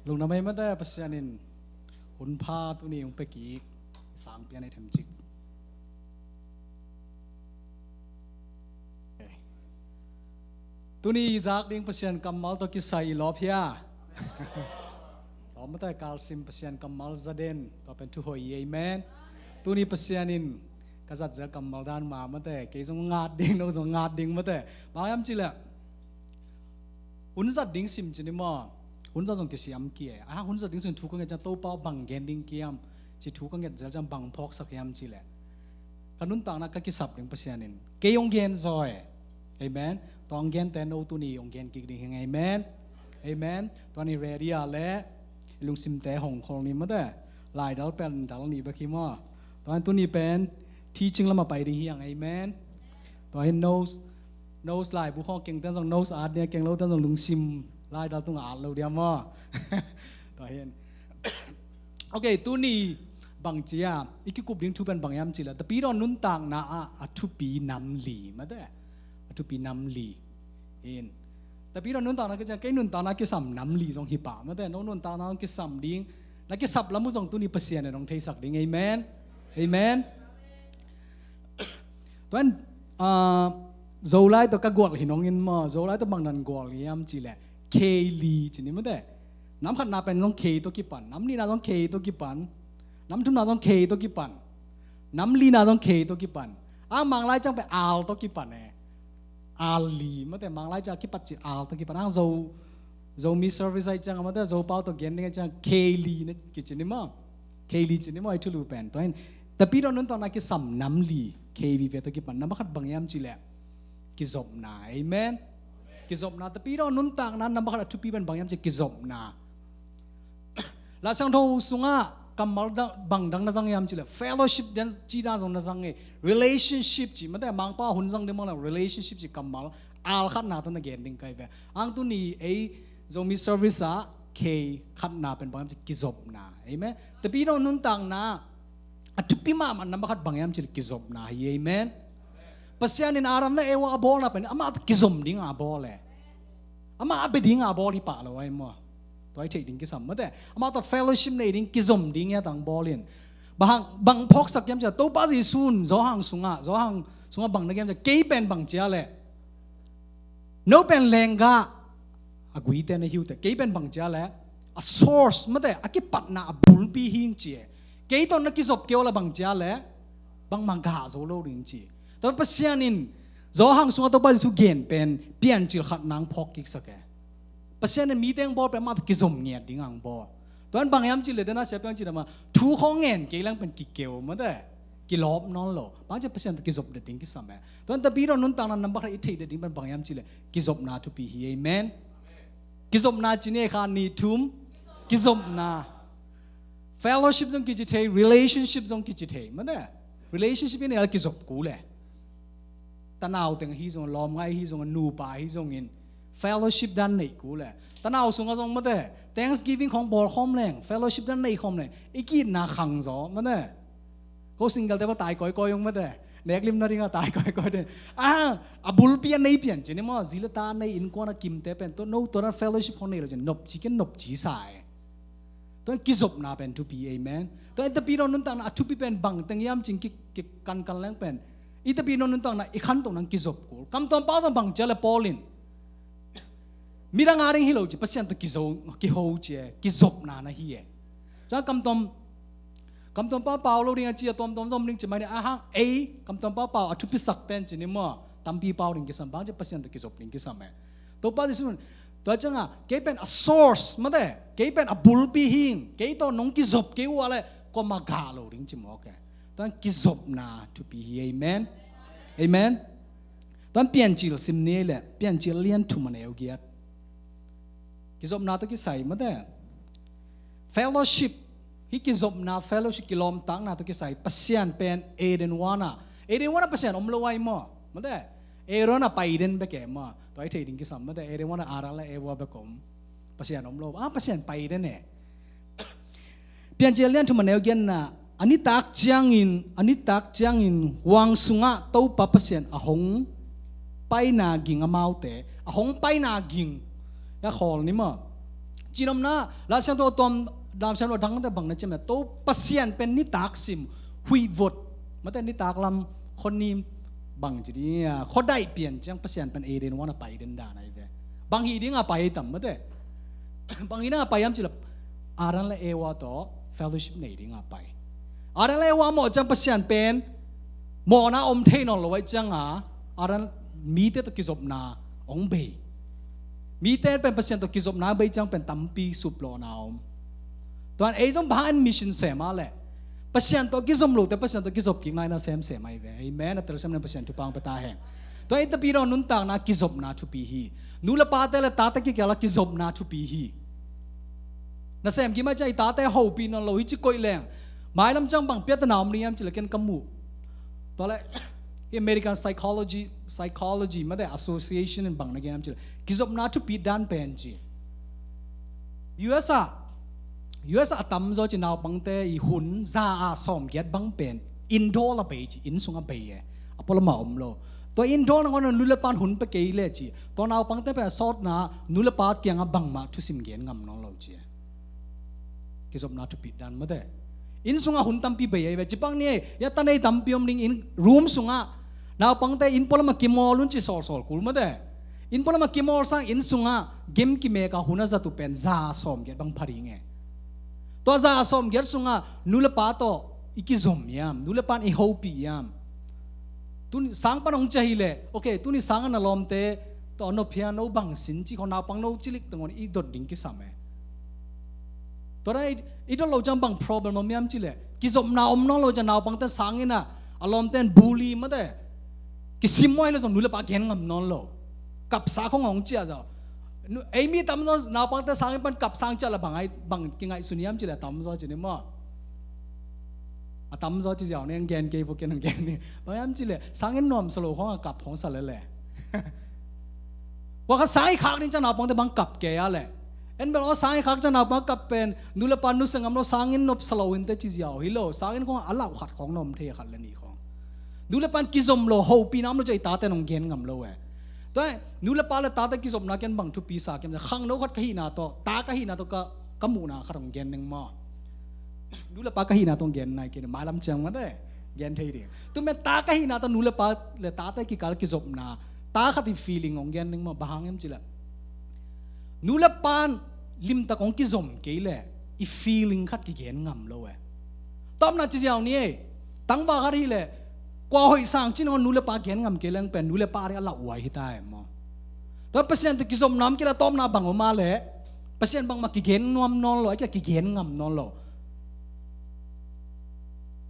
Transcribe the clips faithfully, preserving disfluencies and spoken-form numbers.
Lungdam ei mate, Pasian in hun pha tuni hong pia kik, sang pian ei themcik. Tuni i zak ding Pasian kammal tawh kisai i lawp hia? Lawp mate, kalsim Pasian kammal zaden, tua pen thuhoih hi, amen. Tuni Pasian in ka zat zia kammal dan ma mate, kei zong ngat ding, no zong ngat ding mate. Bang hiam cih leh hun zat ding sim ci ni maw? Hun zat zong kisiam kei e. A hun zat ding sim thu ka nget ciang Topa bang gen ding kiam ci thu ka nget zel ciang bang phawksak hiam cih leh, ka nuntakna ka kisap ding Pasian in kei hong gen zaw e. Amen. Tua hong gente no tuni hong gen kik ding hi ing. Amen. Amen. Tua ni ready a leh i lungsimte hong khol ni mate. Laidal pen dal ni bek hi maw? Tua hi tuni pen teaching lam a pai ding hi ing. Amen. Tua hi nose, nose laibu khawng keng ten zong nose at dia, keng lo ten zong lungsim laidal tungah at lo dia maw? Tua hi. Ok, tuni bang ci a i kikup ding thu pen bang hiam cih leh Tapidaw nuntakna ah a thupi nam li mate. A thupi nam li. In Tapidaw nuntakna kiciang kei nuntakna kisam nam li zong hi pah mate. No nuntakna zong kisam ding, na kisap lam uh zong tuni Pasian in hong theisak ding. Amen. Amen. Tua in, ah, Zolai tawh ka gual hi nong in maw, Zolai tawh bang dan gual hiam cih leh kei li ci ni mate. Nam khatna pen zong kei tawh kipan, nam nihna zong kei tawh kipan, nam thumna zong kei tawh kipan, nam lina zong kei tawh kipan. A Mang lai ciang pen al tawh kipan e. Al li mate, Mang lai ciang kipat ci al tawh kipan. Ang Zo, Zomi service ai ciang mate, Zopau tawh gen ding ai ciang kei li na kici ni maw? Kei li ci ni maw, i thulu pen. Tua in Tapidaw nuntakna kisam nam li, kei vive tawh kipan. Nambat khat bang hiam cih leh kizopna. Amen. Kizopna. Tapidaw nuntakna nambat khat a thupi pen bang hiam cih leh kizopna. Laisiangtho sungah kammal dang, bang dang na zang hiam cih leh fellowship dan ci dan zong na zang e. Relationship ci mate, Mangpau hun zang ding bang leh relationship ci kammal al khatna tawh na gen ding ka hi ve. Ang tuni ei Zomi service ah kei khatna pen bang hiam cih leh kizopna. Amen. Tapidaw nuntakna a thupi mahmah nambat khat bang hiam cih leh kizopna hi. Amen. Pasian in Adam le Eva a bawlna pen amah tawh kizom ding a bawl e. Amah a bia ding a bawl hi pah lo ai maw? Tua i theih ding kisam mate. Amah tawh fellowship nei ding, kizom ding hi a tang bawl in. Bang, bang phawksak hiam cih leh Topa Jesu in Johan sungah, Johan sungah bang na gen hiam cih leh kei pen bang ci a leh no pen lenggah a guite na hi uh teh, kei pen bang ci a leh a source mate, a kipatna a bulpi hi ing ci e. Kei tawh na kizop kei uh a leh bang ci a leh bangmah gah zo lo ding ci. Tua Pasian in Johan sungah Topa Jesu gen pen Piancil khat nang phawk kiksak e. Pasian in mite ang bawl pen amah tawh kizom ngiat ding ang bawl. Tua in bang hiam cih leh dena siapiang ci dama thu khawng ngen kei leng pen kikeu mate, kilawp nawn lo. Bang ci Pasian tawh kizop det ding kisam e. Tua in Tapidaw nuntakna nambat khat i theih det ding pen bang hiam cih leh kizopna thupi hi. Amen. Kizopna ci ni kha ni thum. Kizopna. Fellowship zong kici thei, relationship zong kici thei mate. Relationship in el kizop kul e. Tanau teng hi zong, lawmngai hi zong, nupa hi zong in fellowship dan nei kul e. Tanau sungah zong mate, Thanksgiving khawng bawl khawm leng, fellowship dan nei khawm leng i ki-itna khang zaw mate. Ko single te pa tai kawikawi ung mate. Neklim na ding a tai kawikawi te. A, a bulpi a nei pian ci ni maw, zi le ta nei innkuan a kimte pen tua no tua dan fellowship khawng nei lo ci, nopci ken nopci sa e. Tua in kizopna pen thupi. Amen. Tua in Tapidaw nuntakna a thupi pen bang teng hiam cih leh ki, kikankan leng pen i Tapidaw nuntakna i khantoh nang kizop kul. Kamtuam Pau tawh bang ci a leh Paul in midang a ding hi lo ci, Pasian tawh kizo, kiho ci e, kizopna na hi e. Tua Kamtuam, Kamtuam Pau pau lo ding a ci a tuamtuam zom ding ci mai ni a hang ei, Kamtuam Pau pau a thupisak ten ci ni maw, tampi pau ding kisam bang ci Pasian tawh kizop ding kisam e. Topa Jesu in tua ciangah kei pen a source mate, kei pen a bulpi hi ing, kei tawh nong kizop kei uh a leh kuamah gah lo ding ci mawk e. Tua in kizopna thupi hi. Amen. Amen. Tua in Piancil sim ni leh, Piancil lian thum a neu giat. Kizopna tawh kisai mate. Fellowship. Hih kizopna, fellowship, kilawmtatna tawh kisai Pasian pen Eden huan ah, Eden huan ah Pasian om lo ai maw mate. Aaron a pai den bek e maw. Tua i theih ding kisam mate. Eden huan ah Adam le Eva bek om. Pasian om lo. A, Pasian pai den e. Piancil lian thum a neu giatna, a nitak ciangin, a nitak ciangin huang sungah Topa Pasian a hong paina ging amaute, a hong paina ging, a khawl ni maw. Cinomna, Lai Siangtho tuam, Lai Siangtho dangte bang na ciam na, to Pasian pen nitak sim, huih vot, mate nitak lam, khuanim, bang ci ding a, khuadaih pian ciang Pasian pen Eden huan a pai den dan ahi ve. Bang hi ding a pai tam mate. Bang hi ding a pai am ci leh, Adam le Eva tawh fellowship nei ding a pai. Adam le Eva mawh ciang Pasian pen mawhna om thei nawn lo ahih ciang a, Adam mite tawh kizopna hong bei. Mite pen Pasian tawh kizopna bei ciang pen tampi suplawhna om. Tuan ei zong bang hang mission sem a leh, Pasian tawh kizom lote Pasian tawh kizop kik nai na semsem ahi ve. Amen. A telsiam na Pasian thupha hong pia ta hen. Tuan i tapidaw nuntakna kizopna thupi hi. Nu le pate le tate kikal a kizopna thupi hi. Nasem kim a ciang i tate hopih nawn lo hi ci koih leng, mailam ciang bang piatana om ding hiam ci leh ken ka muh. Tua leh, hi American Psychology, Psychology mate Association in bang na gen hiam ci leh, kizopna thupi dan pen ci. U S a, U S a a tamzaw ci naupangte i hun za a sawmgiat bang pen indoor a bei ci, inn sungah bei e. A pualam a om lo. Tua indoor nangawn nu le pan hun pia kei leh ci, tua naupangte pen a sawtna nu le pa kiangah bangmah thusim gen ngam nawn lo ci. Kizopna thupi dan mate. Inn sungah hun tampi bei ahi ve. Ci bang ni ei, ya tanei tampi om ding in room sungah naupangte inn pualam a kimawl un ci sawlsawl kul mate. Inn pualam a kimawl sang inn sungah game kimek a hun a zat uh pen za sawmgiat bang pha ding e. Tua za sawmgiat sungah nu le pa tawh i kizom hiam, nu le pan i hopih hiam. Tuni sang pan hong ciah hi leh, okay, tuni sang a na lawmte tawh no piano bang sin ci khong naupang no cilik tangawn i dot ding kisam e. Tua dan i, i dot lo ciang bang problem om hiam ci leh, kizopna om nawn lo ciang naupangte sang inn ah a lawmte in bully mate. Kisim huai leh zong nu le pa gen ngam nawn lo. Kapsa khong hong ciah zaw. Nu, ei mi tamzaw naupangte sang inn pan kapsa hong ciah leh bang ai, bang kingaihsun hiam ci leh a tamzaw ci ni maw. A tamzaw ci ziau ni, hong gen kei vo ken hong gen ni. Bang hiam ci leh sang inn nuamsa lo khong a kap khong sa leh leh. Tua kha sang inn khak ding ciang naupangte bang kap kei a leh. En bel aw sang inn khak ciang naupang kap pen nu le pa nusia ngam lo, sang inn nopsa lo inteh ci ziau hi lo. Sang inn khong a lauh khat khong na om thei a, khat le nih khong. Nu le pan kizom lo, hopihna om lo ciang i tate in hong gen ngam lo e. Tua nu le pa le tate kizopna ken bang thupi sa kiam ciang, khangno khat ka hihna tawh, ta ka hihna tawh ka, ka muhna khat hong gen ning maw. Nu le pa ka hihna tawh hong gen nai kei ni, mailam ciang mate gen thei ding. Tu men ta ka hihna tawh nu le pa le tate kikal kizopna, ta khat i feeling hong gen ning maw, bang hang hiam ci leh, nu le pan limtak hong kizom kei leh i feeling khat kigen ngam lo e. Tawpna ci ziau ni ei. Tangval khat hi leh, kua hoih sang ci nangawn nu le pa gen ngam kei leng pen nu le pa ding a lauhuai hi ta e maw. Tua Pasian tawh kizopna om kei leh tawpna bang om a leh, Pasian bangmah kigen nuam nawn lo, a kia kigen ngam nawn lo.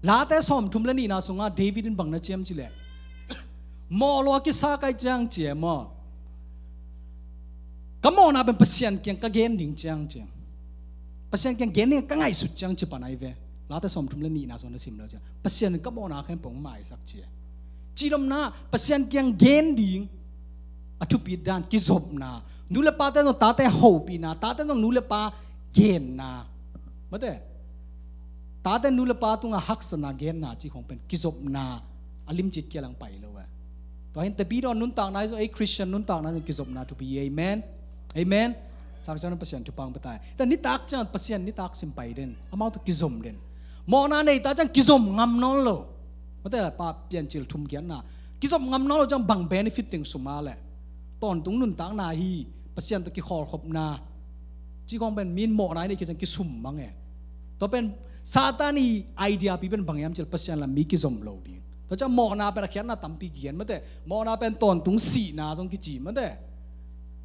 Late sawmthum le nihna sungah David in bang na ciam ci leh, mawh lo a kisa kai ciang ci e maw. Ka mawhna pen Pasian kiang ka gen ding ciang ciang, Pasian kiang gen ding ka ngaihsut ciang ci pan ahi ve. Late sawmthum le nihna sungah na sim lo ciang, Pasian in ka mawhna khempeuh hong maisak ci e. Cinomna, Pasian kiang gen ding a thupi dan kizopna. Nu le pate zong tate hopihna, tate zong nu le pa genna. Mate, tate nu le pa tungah haksatna genna ci khong pen kizopna a limcik kia lang pai lo e. Tua hin tapidaw nuntakna hi zong, ei Christian nuntakna hi zong kizopna thupi hi. Amen. Amen. Sang ciang Pasian thupha hong pia ta hi. Tua nitak ciang Pasian nitak sim pai den, amau tawh kizom den. Mawhna nei ta ciang kizom ngam nawn lo. Mate, pa Piancil thum giatna, kizom ngam nawn lo ciang bang benefit teng sum a leh. Tawntung nuntakna hi, Pasian tawh kikhawlkhopna ci khong pen mi in mawhna i neih khit ciang kisum mang e. Tua pen Satan i idea pi pen bang hiam ci leh Pasian le mi kizom lo ding. Tua ciang mawhna pen a khiatna tampi kigen mate. Mawhna pen tawntung sihna zong kici mate.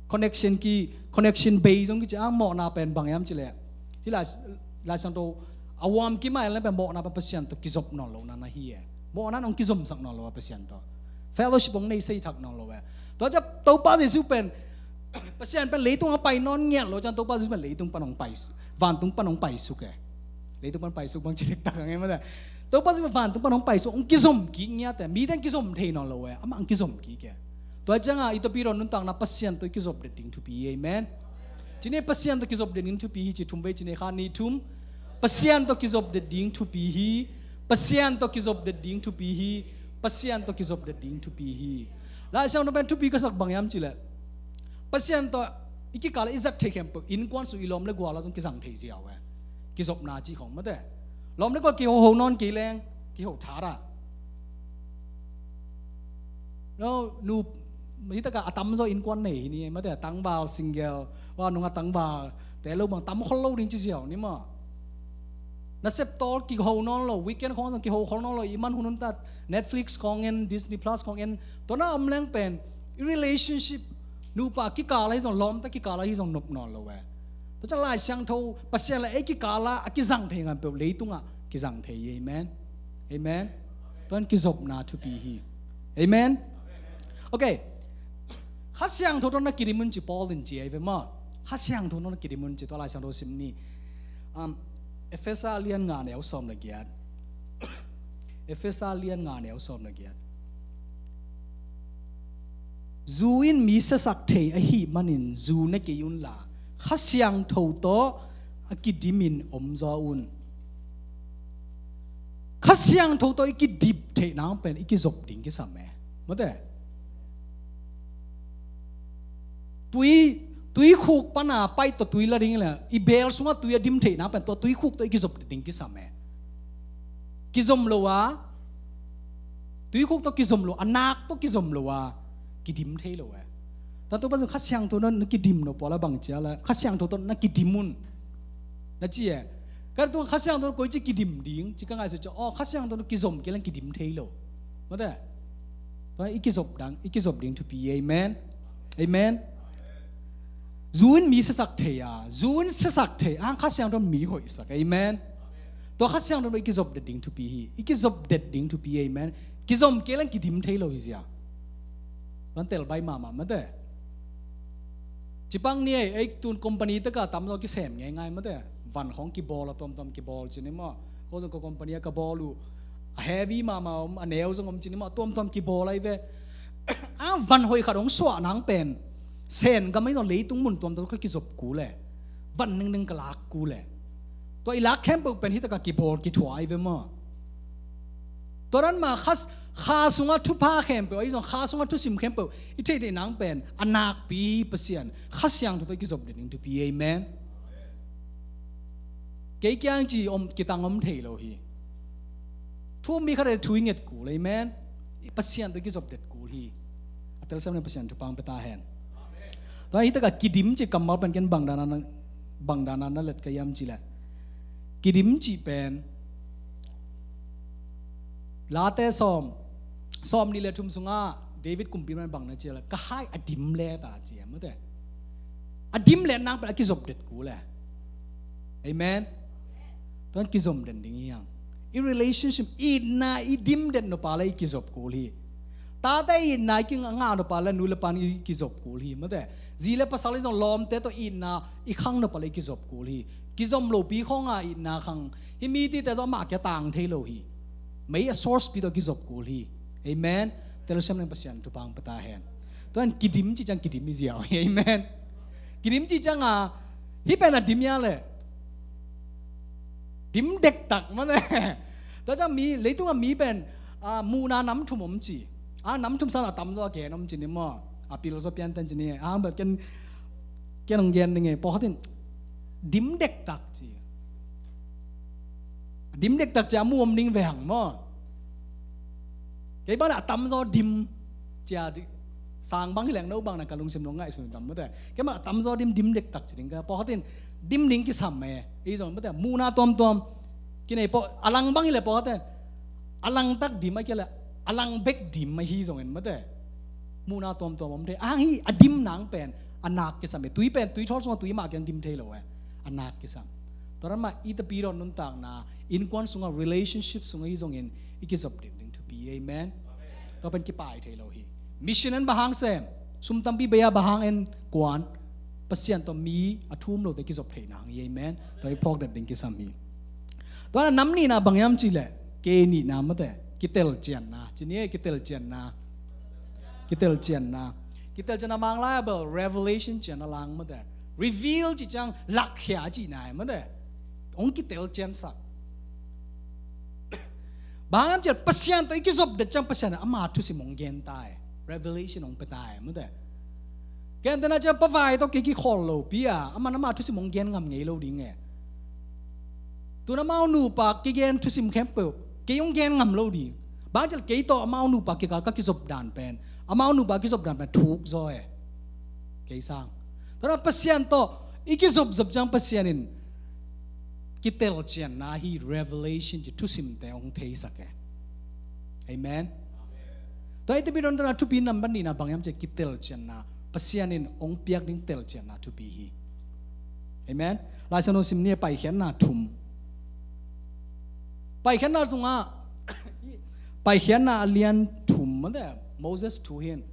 Connection ki, connection bei zong kici a, mawhna pen bang hiam ci leh, hi Lai, Lai Siangtho a uam kim a en leh pen mawhna pen Pasian tawh kizop nawn lohna na hi e. Mawhna in hong kizomsak nawn lo a Pasian tawh. Fellowship hong nei sei thak nawn lo e. Tua ciang Topa Jesuh pen, Pasian pen leitung a pai nawn ngiat lo ciang Topa Jesuh pen leitung pan hong pai, vantung pan hong paisuk e. Leitung pan paisuk bang ci dektak a ngei mate. Topa Jesuh pen vantung pan hong paisuk, hong kizom kik ngiat e. Mite in kizom thei nawn lo e, amah hong kizom kik e. Tua ciangah i tapidaw nuntakna Pasian tawh i kizop det ding thupi hi. Amen. Ci ni, Pasian tawh kizop det ding thupi hi ci, thum vei ci ni, khat nih thum. Pasian tawh kizop det ding thupi hi. Pasian tawh kizop det ding thupi hi. Pasian tawh kizop det ding thupi hi. Lai Siangtho pen thupi ka sak bang hiam ci leh, Pasian tawh I kikal ah i zat theih khempeuh, innkuan sung i lawm le gual ah zong kizang thei ziau e. Kizopna cih khong mate. Lawm le gual kiho ho nawn kei leng kiho tha ra. No, nu, hi taka a tamzaw innkuan nei hi ni mate, tangval single, wa nunga tangval te lo bang tam khol lo ding ci ziau ni maw. Nasep tawl kiho nawn lo, weekend khong zong kiho khol nawn lo, i man hun hun ta Netflix khong en, Disney Plus khong en, tua na om leng pen i relationship, nupa kikal ahi zong, lawmta kikal ahi zong nop nawn lo e. Tua ciang Lai Siangtho, Pasian le ei kikal ah a kizang thei ngan peuh leitungah kizang thei hi. Amen. Amen. Tuan kizopna thupi hi. Amen. Okay. Kha Siangtho tawh na kidim un ci Paul in ci ahi ve maw. Kha Siangtho tawh na kidim un ci, tua Lai Siangtho sim ni. Um, Efesa lian nga neu sawm le giat. Efesa lian nga neu sawm le giat. Zu in mi siasak thei ahih manin zu ne kei unla, Kha Siangtho tawh a kidimin omzaw un. Kha Siangtho tawh i kidim theih nang pen i kizop ding kisam e. Mate. Tui, tuikhuk pana paih tawh tui la ding le, i beel sungah tui a dim theih nang pen tua tuikhuk tawh i kizop ding kisam e. Kizom lo a, tuikhuk tawh kizom lo a, nak tawh kizom lo a, kidim thei lo e. Tua tua pan zong Kha Siangtho na, na kidim lo pua la bang cia la, Kha Siangtho tawh na kidim un. Na ci e. Ka tung Kha Siangtho koici kidim ding ci ka ngaihsut ciang, aw, Kha Siangtho kizom kei leng kidim thei lo. Mate. Tua i kizop dang, i kizop ding thupi. Amen. Amen. Zu in mi siasak thei a, zu in siasak thei a, Kha Siangtho mi hoihsak. Amen. Tua Kha Siangtho i kizop det ding thupi hi. I kizop det ding thupi. Amen. Kizom kei leng kidim thei lo hi zia. Van tel bai mahmah mate. Cipang ni ei, ei tun company taka tamzaw kisem ngeingai mate. Van khong kibawl a tuamtuam kibawl ci ni maw. Ko zong ko company a ka bawl uh, a heavy mahmah om, a neu zong om ci ni maw, a tuamtuam kibawl ahi ve. A van hoih khat hong suah nang pen Sen gam ahi zong leitung mun tuamtuam ka kizop kul e. Van ningning ka lak kul e. Tua i lak khempeuh pen hi taka kibawl kithuah ahi ve maw. Tua dan mah Kha, Kha sungah thupha khempeuh ahi zong, Kha sungah thusim khempeuh i theihtheih nang pen a nakpi Pasian Kha Siangtho tawh i kizop det ding thupi. Amen. Kei kiang ci om, kitang om thei lo hi. Thu mi khat thu i nget kul. Amen. I Pasian tawh i kizop det kul hi. A telsiam le Pasian thupha pia ta hen. Tua hi taka kidim ci kammal pen ken bang dana, bang dana na let ka hiam ci le, kidim ci pen Late sawm, sawm nih le thum sungah David kumpi man bang na ci le, ka hai a dim le ta ci a mate. A dim le nang pen a kizop det kul e. Amen. Tuan kizom den ding hi hang. I relationship, itna i dim den nop a le i kizop kul hi. Tate itna i kingah nop a le nu le pan i kizop kul hi mate. Zi le pasal i zong lawmte tawh itna i khang nop a le i kizop kul hi. Kizom lopi khong a itna khang hi, mi tite zong amah kia tang thei lo hi. Mei a source pi tawh kizop kul hi. Amen. Telsiam leng Pasian thupha pia ta hen. Tuan kidim ci ciang kidim i ziau hi. Amen. Kidim ci ciang a, hi pen a dim ia le, dim dektak mate. Tua ciang mi, leitung a mi pen, a, muhna nam thum om ci. A, nam thum sang a tamzaw a gen om ci ni maw. A pil zaw pian ten ci ni. A, bel ken, ken hong gen ding e. Pawlkhat in dim dektak ci. Dim dektak ci a mu om ding veng maw. Kei bang a tamzaw dim ci a di, sang bang hi leng no bang na ka lungsim nong ngaihsun tam mate. Kei bang a tamzaw dim, dim dektak ci ding ka. Pawlkhat in dim ding kisam e. I zong mate, muhna tuamtuam kinei pawh, a lang bang hi le pawlkhat in a lang tak dim a kia le, a lang bek dim a hi zong en mate. Muhna tuamtuam om thei. A hang hi a dim nang pen a nak kisam e. Tui pen, tui thawl sungah tui mah kiang dim thei lo e. A nak kisam. Tua dan mah i Tapidaw nuntakna, innkuan sungah, relationship sungah hi zongin i kizop ding ding thupi. Amen. Tua pen kipai thei lo hi. Mission en bang hang sem, sum tampi bei a bang hang en kuan, Pasian tawh mi a thum lote kizop theih nang hi. Amen. Tua i phawk det ding kisam hi. Tua nam nihna bang hiam ci le, ke nihna mate, kitelcianna. Ci ni e, kitelcianna. Kitelcianna. Kitelcianna Manglai a bel revelation cian a lang mate. Reveal ci ciang lakkhia ci nai mate. Hong kitelciansak. Bang hiam ci le Pasian tawh i kizop det ciang Pasian ama thusim hong gen ta e. Revelation hong pia ta e mate. Gentehna ciang pavai tawh kei kikhawl lopi a, aman ama thusim hong gen ngam ngei lo ding e. Tun amau nupa kigen thusim khempeuh kei hong gen ngam lo ding. Bang hang hiam cih leh kei tawh amau nupa kikal ka kizop dan pen, amau nupa kizop dan pen thuk zaw e. Kei sang. Tua Pasian tawh i kizopzop ciang Pasian in kitelcianna hi, revelation ci, thusimte hong theisak e. Amen. Tua hi, tua pi dong tana thupi nambat nihna bang hiam cih leh kitelcianna, Pasian in hong piak ding telcianna thupi hi. Amen. Lai Siangtho sim ni, Paikhiatna thum. Paikhiatna sungah, Paikhiatna a lian thum, mate, Moses thu hi in.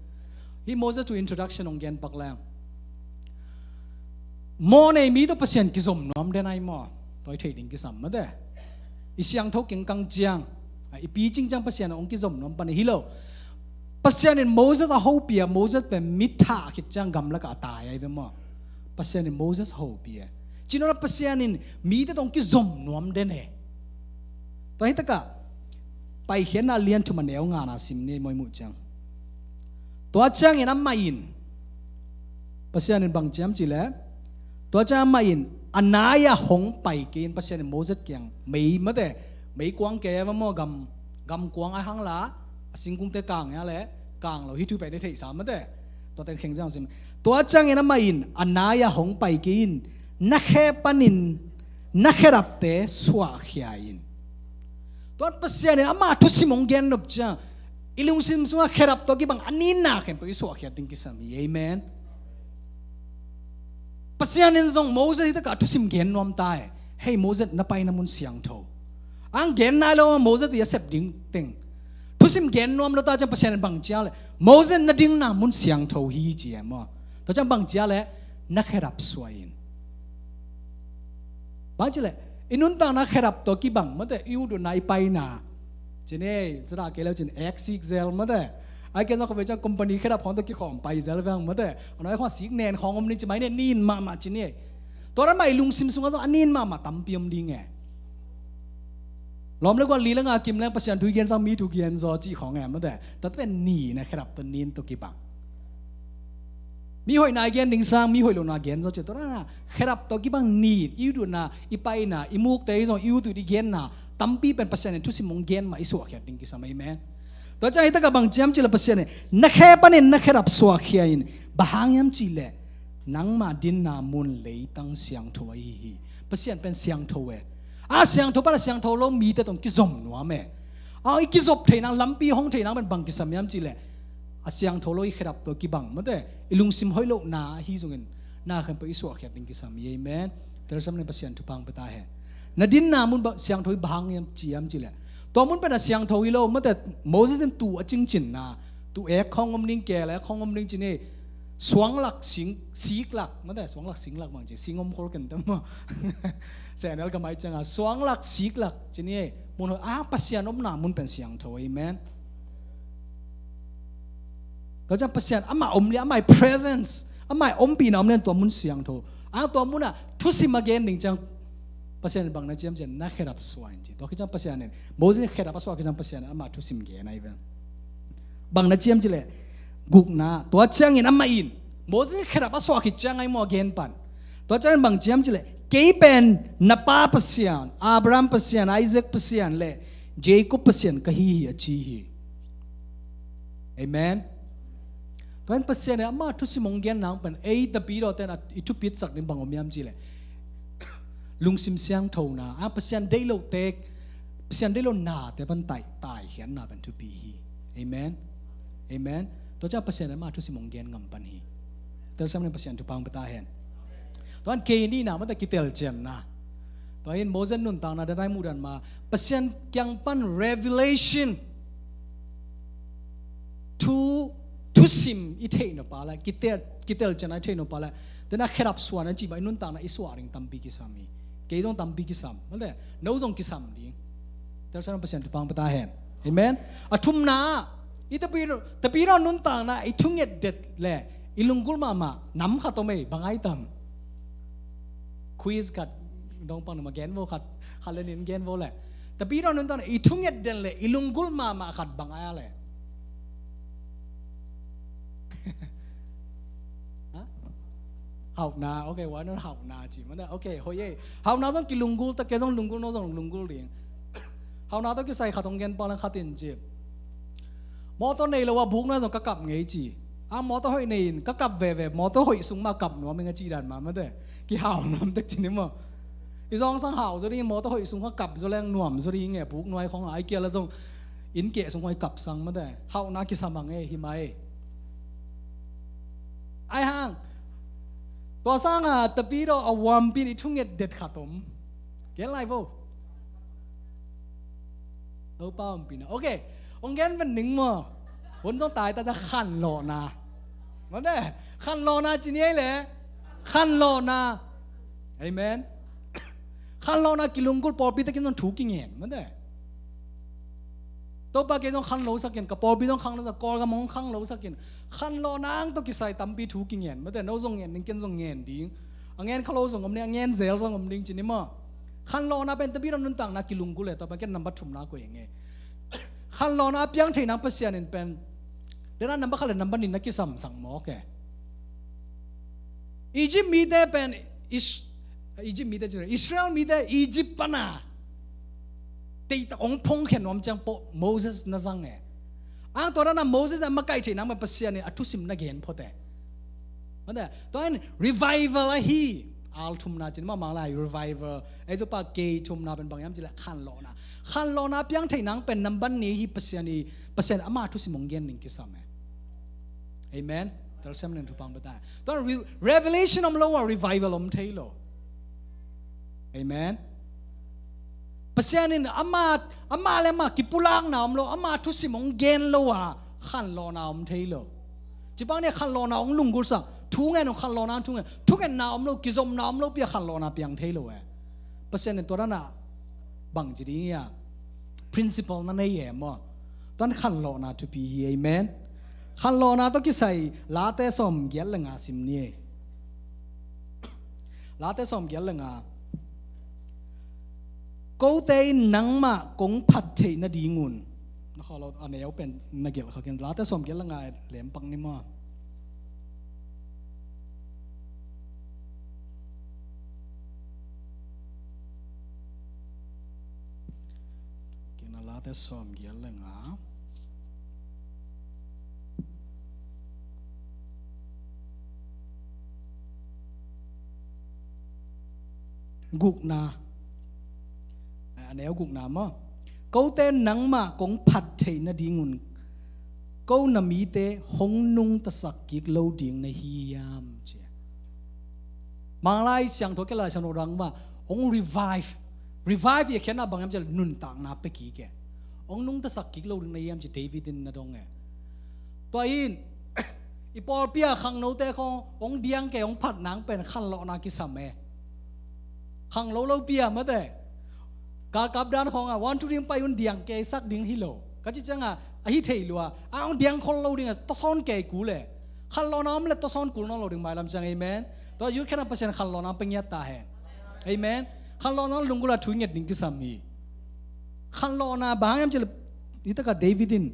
Hih Moses thu introduction hong gen pak leng, mawhnei mi tawh Pasian kizom nuam den ahi maw? Tua i theih ding kisam, mate. I siangtho kengkang ciang, a, i picing ciang Pasian hong kizom nuam pan hi lo. Pasian in Moses a hopih a, Moses pen mi thah khit ciang gamlakah a tai ahi ve maw? Pasian in Moses hopih e. Ci nopna Pasian in mite tawh hong kizom nuam den e. Tua hi takah Paikhiatna a lian thum a neu ngana sim ni, mawk muh ciang. Tua ciangin amah in, Pasian in bang ci hiam cih leh, tua ciang amah in a nai-ah hong pai kei in, Pasian in Moses kiang mei, mate, meikuang kei a va maw, gam, gamkuang a hang la, a singkungte kang a leh kang lo, hih thu pen i theihsa, mate. Tua teng kheng ciang sim. Tua ciangin amah in a nai-ah hong pai kei in, na khe panin na khedapte suahkhia in. Tua Pasian in ama thusim hong gen nop ciang i lungsim sungah khedap tawh kibang a nitna khempeuh i suahkhiat ding kisam hi. Amen. Pasian in zong Moses hi takah thusim gen nuam ta e. Hei Moses, na paina mun siangtho. Ang gen nai lo, Moses i a sep ding teng. Thusim gen nuam lo ta ciang Pasian in bang ci hiam leh, Moses, na dinna mun siangtho hi ci e maw? Tua ciang bang ci hiam leh, na khedap suah in. Bang ci leh, i nuntakna khedap tawh kibang, mate, i ututna, i paina. Ci ni, cina kei leu cin ek sik zel, mate. Ai kei zong khuavei ciang company khedap khawng tawh kikhawm pai zel veng, mate. A nai khawng sik nen khawng om ni ci mai ni, nin mahmah ci ni. Tua dan mah i lungsim sungah zong a nin mahmah tampi om ding e. Lawm le gual, li le nga, kim le, Pasian thu i gen sang mi thu gen zaw cih khawng e, mate. Tua pen nin e, khedap tawh nin tawh kibang. Mi hoihna i gen ding sang mi hoih lohna gen zaw ci. Tua na khedap tawh kibang nin, i ututna, i paina, i mukte i zong, i utut i genna tampi pen Pasian in thusim hong gen mah i suahkhiat ding kisam. Amen. Tua ciang hi takah bang ci hiam cih leh Pasian in, na khe panin na khedap suahkhia in, bang hang hiam cih leh nangmah dinna mun leitang siangtho ahi hi. Pasian pen siangtho e. A siangtho pan a siangtho lo mite tawh kizom nuam e. A i kizop theihna lampi hong theihna pen bang kisam hiam cih leh, a siangtho lo i khedap tawh kibang, mate, i lungsim hoih lohna ahi zongin na khempeuh i suahkhiat ding kisam hi. Amen. Telsiam ni, Pasian thupha hong pia ta hen. Na dinna mun bang siangtho hi, bang hang hiam ci hiam cih leh, tua mun pen a siangtho hi lo, mate. Moses in tuu a cingcinna, tuu ek khawng om ding, keel ek khawng om ding ci ni. Suanglak sing, siklak, mate, suanglak singlak bang ci, sing om khol ken tam maw. Sehnel ka mai cianga, suanglak siklak ci ni. Mun hoih, a Pasian omna mun pen siangtho. Amen. Tua ciang Pasian amah om liang, amah i presence, amah i ompihna om liang tua mun siangtho. A tua munah thusim a gen ding ciang Pasian in bang na ci hiam cih leh, na khedap suah in ci. Tua khit ciang Pasian in, Moses in khedap a suah khit ciang Pasian in amah thusim gen ahi ve. Bang na ci hiam cih leh, gukna, tua ciangin amah in, Moses in khedap a suah khit ciang ahi maw a gen pan. Tua ciangin bang ci hiam cih leh, kei pen na pa Pasian, Abraham Pasian, Isaac Pasian le Jacob Pasian ka hi hi a ci hi. Amen. Tua in Pasian in ama thusim hong gen nang pen ei Tapidawte in a i thupitsak ding bang om hiam cih leh, lungsim siangthona, a Pasian deih loh tek, Pasian deih loh nate pan tai, taikhiatna pen thupi hi. Amen. Amen. Tua ciang Pasian in ama thusim hong gen ngam pan hi. Telsiam ni, Pasian thupha hong pia ta hen. Tua in kei nihna, mate, kitelcianna. Tua in Moses nuntakna dan a i muh dan mah, Pasian kiang pan revelation, thu, thusim i theih nop a le, kitel, kitelcianna i theih nop a le, tua in a khedap suahna cih mah i nuntakna i suah ding tampi kisam hi. Kei zong tampi kisam, mate, no zong kisam ding. Telsiam ni, Pasian thupha hong pia ta hen. Amen. A thumna, i Tapidaw, Tapidaw nuntakna i thunget det le i lunggulh mahmah nam khat om ei, bang a hi tam? Quiz khat, dong pang na ma gen vo khat, khat le nin gen vo le. Tapidaw nuntakna i thunget det le i lunggulh mahmah khat bang a hi a le? Ha? Hauhna, okay, why not hauhna ci mate. Okay, hoih e. Hauhna zong kilunggul ta, kei zong lunggul, no zong lunggul ding. Hauhna tawh kisai khat hong gen pak leng khat in ci. Mawtaw nei lo a buk nuai zong ka kap ngei ci. A mawtaw hoih nei in ka kap veve, mawtaw hoih sung mah kap nuam ing a ci dan mah mate. Kihau nuam tek ci ni maw. I zong sang hau zaw ding, mawtaw hoih sung kha kap zaw leng nuam zaw ding e, buk nuai khong a, ai kia la zong inn keh sung hoih kap sang mate. Hauhna kisam ang e, hi mai. Ai hang. Tua sanga tapidaw a uampi in i thunget det khat om. Gen lai vo. Topa ompihna. Okay. Hong gen ven ning maw. Hun zong tai ta ciang khanlawhna. Mate. Khanlawhna ci ni ei le. Khanlawhna. Amen. Khanlawhna kilunggul, pawlpi takin zong thu kingen. Mate. Topa kei zong khanlo sak in, ka pawlpi zong khanlo sak, Kawlgam hong khanlo sak in. Khanlawhna ang tawh kisai tampi thu kingen. Mate, no zong ngen ding, ken zong ngen ding. A ngen kha lo zong om ding, a ngen zel zong om ding ci ni maw. Khanlawhna pen tapidaw nuntakna kilunggul e, tua pen ken nambat thumna koih ing e. Khanlawhna a piang thei nang Pasian in pen. Dena nambat khat le nambat nih na kisamsang mawk e. Egypt mite pen Is-, Egypt mite ci, Israel mite Egypt pana teitak hong phongkhia nuam ciang pawh Moses na zang e. Ang tua dana Moses na makaih theih nang pen Pasian in a thusim na gen phot e. Mate, tua in revival ahi. Al thumna cin mah Manglai revival. Ei Zopa kei thumna pen bang hiam cih leh khanlawhna. Khanlawhna piang theih nang pen nambat nih hi Pasian i, Pasian ama thusim hong gen ning kisam e. Amen. Telsiam ning thupang beta. Tua re-, revelation om lo a revival om thei lo. Amen. Pasian in ama, ama le ama kipulakna om lo, ama thusim hong gen lo a khanlawhna om thei lo. Cipang nih khanlawhna hong lunggulsak, thu ngen hong khanlawhna thu ngen, thungetna om lo, kizopna om lo pi a khanlawhna piang thei lo e. Pasian in tua dana bang ci ding ia, principle na nei e maw. Tuan khanlawhna thupi hi, amen. Khanlawhna tawh kisai Late sawm giat le nga sim ni e. Late sawm giat le nga. Kote in nangmah kong phat theih nadingun. Na kha lo a neu pen na gelh kha ken. Late sawm giat le nga lem pak ni maw. Kina Late sawm giat le nga. Gukna. A neu gukna maw. Kote nangmah kong phat theih nadingun ko na mite hong nungtasak kik lo ding na hi hiam ci. Manglai siangtho kei Lai Siangtho dang mah hong revive. Revive i a khiatna bang hiam ci leh nuntakna pia kik e. Hong nungtasak kik lo ding na hi hiam ci David in na dong e. Tua in i pawlpi a khangnote khong hong diang kei hong phat nang pen khanlawhna kisam e. Khanglo lo pi a mate. Galkap dan khong a one two three pai un diang kei sak ding hi lo. Ka ci ciang a, a hi thei lua. A hong diang khol lo ding a, tawsawn kei kul e. Khanlawhna om le tawsawn kul nawn lo ding mailam ciang, amen. Tua youth khen a Pasian khanlawhna pia ngiat ta hen. Amen. Khanlawhna lunggul a thu nget ding kisam hi. Khanlawhna bang hiam ci leh, hi taka David in,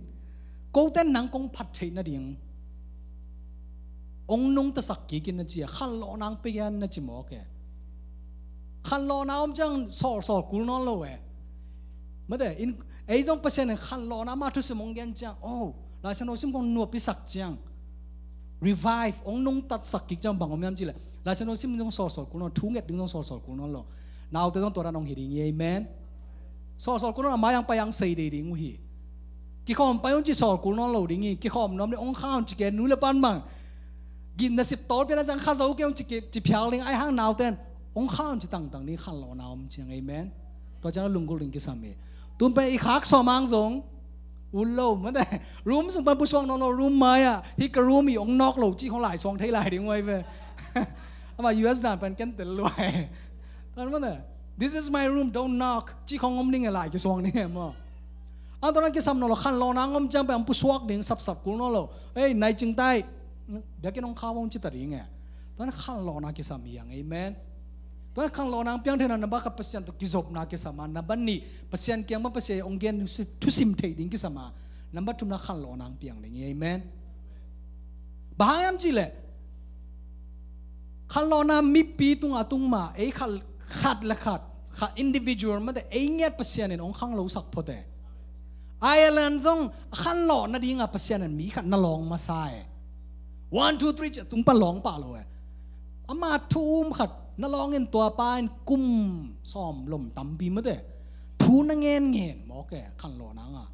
kote nang kong phat theih nading hong nungtasak kik in na ci a, khanlawhna hong pia in na ci mawk e. Khanlawhna om ciang sawlsawl kul nawn lo e. Mate, in, ei zong Pasian in khanlawhna ama thusim hong gen ciang, oh, Lai Siangtho sim kong nuam pisak ciang, revive, hong nungtatsak kik ciang bang om hiam ci leh, Lai Siangtho sim ding zong sawlsawl kul nawn, thu nget ding zong sawlsawl kul nawn lo. Naute zong tua dan hong hi ding hi, amen. Sawlsawl kul nawn a mai ang pai ang sei dei ding uh hi. Kikhawm pai un ci sawl kul nawn lo ding hi. Kikhawm nuam ding, hong kha un ci kei, nu le pa in bang gitna sip tawl pian a ciang kha zo kei hong ci kei, ci phial ding, ai hang naute in hong kha un ci tangtang ding, khanlawhna om ciang, amen. Tua ciang lunggulh ding kisam hi. Tun pen i khak sawm ang zong ut lo, mate. Room sung pan pusuak nawn lo, room mai ah, hih ka room hi, hong nawk lo cih khong lai suang thei lai ding uh ai ve. Ama U S dan pen ken tel luai. Tan mate. This is my room, don't knock. Cih khong om ding e, lai kisuang ding e maw. Ang tua na kisam nawn lo, khanlawhna ang om ciang pen ang pusuak ding sapsap kul nawn lo. Ei, nai cing tai. Biakinn hong kha vong ci ta ding e. Tua na khanlawhna kisam hi ang, amen. Tua na khanlawhna ang piang theihna, nambat khat Pasian tawh kizopna kisam a, nambat nih Pasian kiang pan Pasian hong gen thusim theih ding kisam a, nambat thumna khanlawhna ang piang ding hi, amen. Bang hang hiam cih leh Khanlawhna mipi tungah a tung mah, ei khat, khat le khat, khat individual mate, ei ngiat Pasian in hong khanglosak phot e. Ireland zong a khanlawh nadingah Pasian in mi khat na lawng masa e. One, two, three ci-a tung pan lawng pah lo e. Ama thu um khat na lawng in tua pa in kum sawm lom tampi mate, thu na ngen ngen mawk e, khanlawhna nga.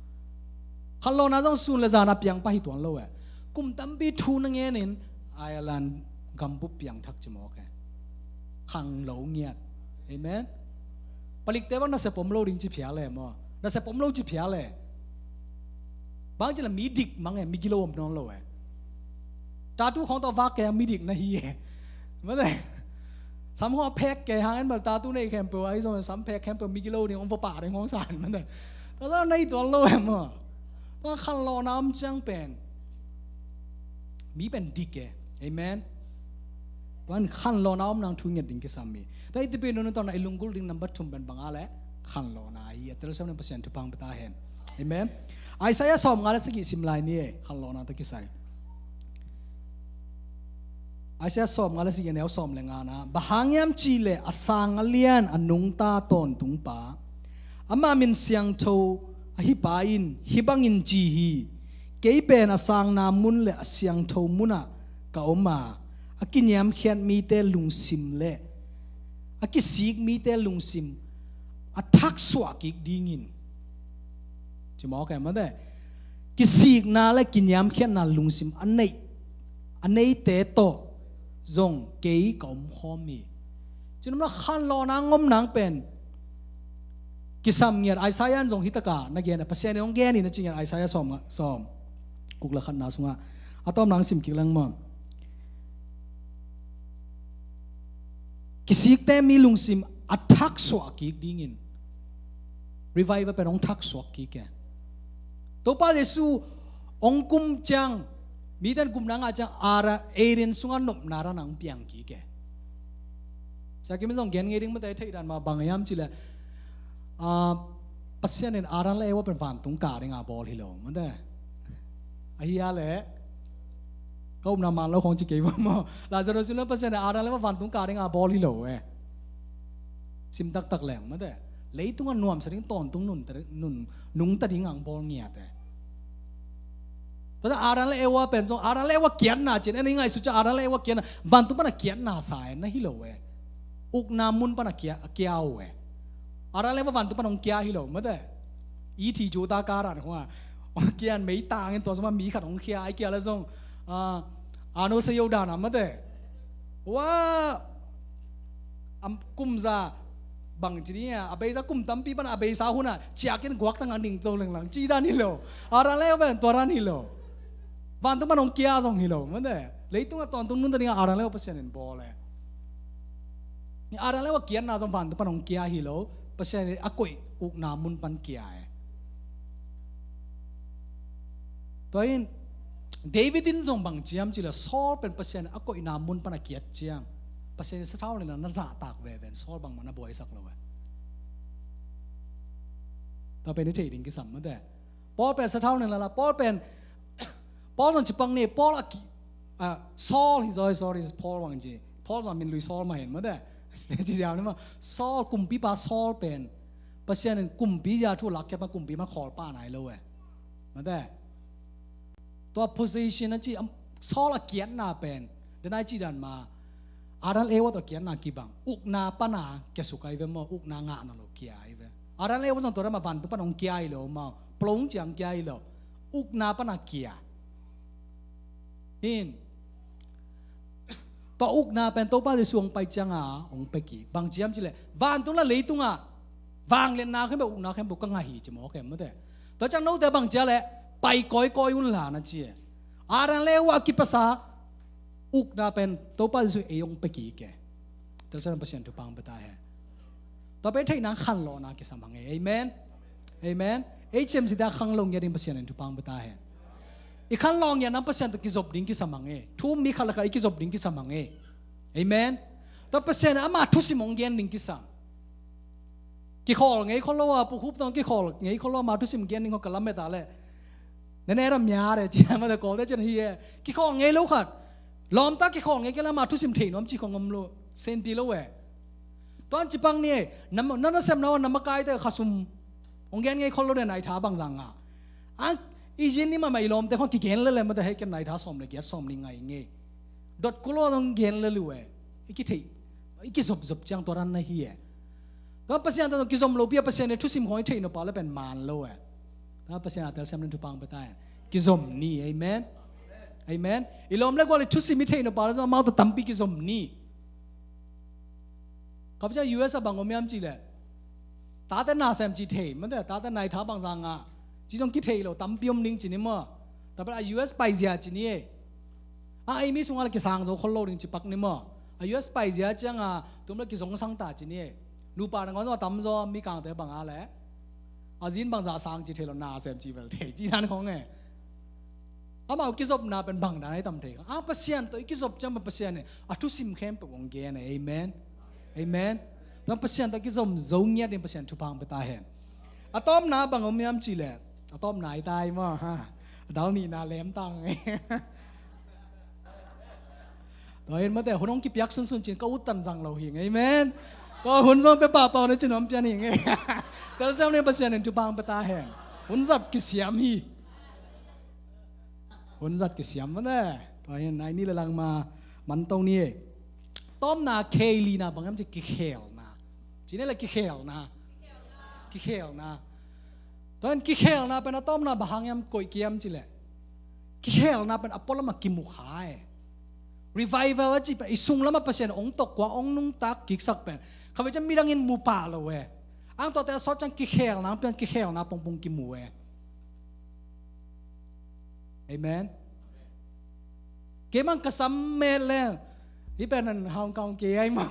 Khanlawhna zong sun le zan a piang pah hi tuan lo e. Kum tampi thu na ngen in Ireland gambup piangthak ci mawk e. Khanglo ngiat. Amen. Palikte bang nasep om lo ding ci phial e maw? Nasep om lo ci phial e. Bang ci la mi dik mang e, mi gilo om nawn lo e. Tattoo khawng tawh vak kei hang mi dik na hi e. Mate. Sam khawng a phek kei hang en bel tattoo nei khempeuh ahi zong sam phek khempeuh mi gilo ding hong va pah ding hong san mate. Tua zong na hi tuan lo e maw? Tua khanlawhna om ciang pen mi pen dik e. Amen. Tua in khanlawhna om nang thu ngiat ding kisam hi. Tua i tipi nunu tawh na i lunggulh ding number thum pen bang a le khanlawhna hi. A tel siam nang Pasian thupha hong pia ta hen. Amen. Isaiah sawmnga le sagih sim lai ni e, khanlawhna tawh kisai. Isaiah sawmnga le sagih a neu sawm le ngana, bang hang hiam cih leh a sang a lian a nungta tawntungpa, ama min siangtho ahi pa in hih bangin ci hi. Kei pen a sangna mun le a siangtho munah ka om a, a kiniamkhiat mite lungsim le a kisik mite lungsim a thaksuah kik dingin. Ci mawk e mate. Kisikna le kiniamkhiatna lungsim a neih, a neite tawh zong kei ka omkhawm hi. Ci-in om lo, khanlawhna ngom nang pen kisam ngiat. Isaiah in zong hi taka na gen a, Pasian in hong gen hi na ci ngiat. Isaiah sawm, sawm guk le khatna sungah a tawm nang sim kik leng maw? Kisikte mi lungsim a thaksuah kik dingin. Revival pen hong thaksuak kik e. Topa Jesu hong kum ciang, mite in gupna ngah ciang, ara Eden sungah nopna ra nang piang kik e. Sia Kim in zong gen ngei ding mate, theih dan mah bang hiam cih leh, ah, Pasian in Adam le Eva pen vantung kah dinga bawl hi lo mate. Ahi a leh ka upna man lo khawng ci kei va maw? Lazarus in lo Pasian in Adam le Eva vantung kah dinga bawl hi lo e. Sim taktak leng mate. Leitungah nuamsa ding tawntung nun, nun, nungta ding ang bawl ngiat e. Tua Adam le Eva pen zong, Adam le Eva kiatna ci-in en i ngaihsut ciang Adam le Eva kiatna, vantung pana kiatna sa e, na hi lo e. Ukna mun pana kia, kia uh e. Adam le Eva vantung pana hong kia hi lo mate. I thi juta ka dan khua hong kia, meitang in tua sungah mi khat hong kia, ai kia le zong, ah, ano se yo dan a mate. Wa, am, kum za bang ci ni a, a beisa kum tampi pana a beisa hun a ciak in guak tang a ning to lenglang ci dan hi lo. Adam le Eva tua dan hi lo. Vantung pana hong kia zong hi lo mate. Leitungah tawntung nunta dinga Adam le Eva Pasian in bawl e. Ni Adam le Eva kiatna zong vantung pana hong kia hi lo. Pasian in a koih ukna mun pan kia e. Tua in David in zong bang ci hiam cih leh Saul pen Pasian in a koihna mun pana kiat ciang, Pasian in sathau nena na zahtak veve in Saul bangmah na buaisak lo e. Tua pen i theih ding kisam mate. Paul pen sathau nena la, Paul pen, Paul zong ci pang ni, Paul a ki, ah, Saul hi zaw, sorry, Paul bang ci. Paul zong min lui Saul mah hi mate. Ci ziau ni mah. Saul, kumpipa Saul pen Pasian in kumpi zia thu lakkhiat pan kumpi man khawlpa nai lo e. Mate. Tua position a ci, am, Saul a kiatna pen, den ai ci dan ma, Adam le Eva tua kiatna kibang, ukna pana kia suk ai ve maw, ukna ngahna lo kia ai ve. Adam le Eva zong tua dan ma vantung pana hong kia hi lo maw, plong ciang kia hi lo, ukna pana kia. Hin, tua ukna pen Topa Jesu hong pai cianga hong pia kik. Bang ci hiam cih leh vantung le leitungah vangliatna khempeuh, ukna khempeuh ka ngah hi ci mawk e mate. Tua ciang note bang ci a leh pai kawikawi un la na ci e. Adam le Eva a kipasa ukna pen Topa Jesu ei hong pia kik e. Telsiam Pasian thupha hong pia ta hen. Tua pen theih nang khanlawhna kisam hang e. Amen. Amen. Ei ciamsite a khanglo ngiat ding Pasian in thupha hong pia ta hen. I khanlawh ngiat nang Pasian tawh kizop ding kisam hang e. Thu um mi khat le khat i kizop ding kisam hang e. Amen. Tua Pasian in ama thusim hong gen ding kisam. Kikhawl ngei khol lo a, pu Khup tawh kikhawl ngei khol lo a, ama thusim gen ding khol ka lamet a leh. Nene ra mya re ci a mate, Kawlte ci-in hi e. Kikhawl ngei lo khat. Lawmta kikhawl ngei kei leh amah thusim thei nuam ci khong om lo, senpi lo e. Tuan ci pak ni e, na, na nasepna uh a na makaite khasum hong gen ngei khol lo de, naitha bangzah ngah. A, i zin ni mahmah i lawmte khong kigen lele mate, hei ken naitha sawm le giat sawm ni ngai ngei. Dot kul lo hong gen lele uh e. I kithei, i kizopzop ciang tua dan na hi e. Tua Pasian tawh kizom lopi a Pasian in thusim khong i theih nop a le pen man lo e. Tua Pasian a telsiam ning thupha hong pia ta hen. Kizom ni, amen. Amen. I lawm le gual i thusim i theih nop a le zong amau tawh tampi kizom ni. Kha cia U S a bang om hiam cih leh, tate na sem ci thei mate, tate naitha bangzah ngah ci zong kithei lo, tampi om ding ci ni maw. Tua pen a U S paizia ci ni e. A, ei mi sungah le kisang zo khol lo ding ci pak ni maw. A U S paizia ciangah tum le kizongsang ta ci ni e. Nupa nangawn zong a tamzaw, Mikangte bangah le a zin bangzah sang ci thei lo, na sem ci vel thei ci dan khong e. Amau kizopna pen bang dan a i tam thei kha. A, Pasian tawh i kizop ciang pen Pasian in a thusim khempeuh hong gen e. Amen. Amen. Tua Pasian tawh kizom zo ngiat ding Pasian thupha hong pia ta hen. A tawpna bang om hiam cih leh, a tawpna i tai maw, ha. A dal nihna lem tang e. Tua hin mate, hun hong kipiak sunsun cin ka ut tan zang lo hi ngei, amen. Tua hun zong pia pahpah na cin hong pian hi ngei. Telsiam ni, Pasian in thupha hong pia ta hen. Hun zat kisiam hi. Hun zat kisiam mate. Tua hin nai ni le lang ma man to ni e. Tawpna, kheilina bang hiam cih, kikhelna. Ci ni le, kikhelna. Kikhelna. Tua hin kikhelna pen a tawpna bang hang hiam koih kiam cih leh, kikhelna pen a pualam a kimu kha e. Revival a cih pen i sunglam a Pasian hong tawh kua hong nungtak kiksak pen, kha ve ciang midang in mu pah lo e. Ang tuate a sawt ciang kikhelna pian, kikhelna pongpong kimu e. Amen. Kei mang ka sam met leng, hih pen an Hong Kong ke ai maw.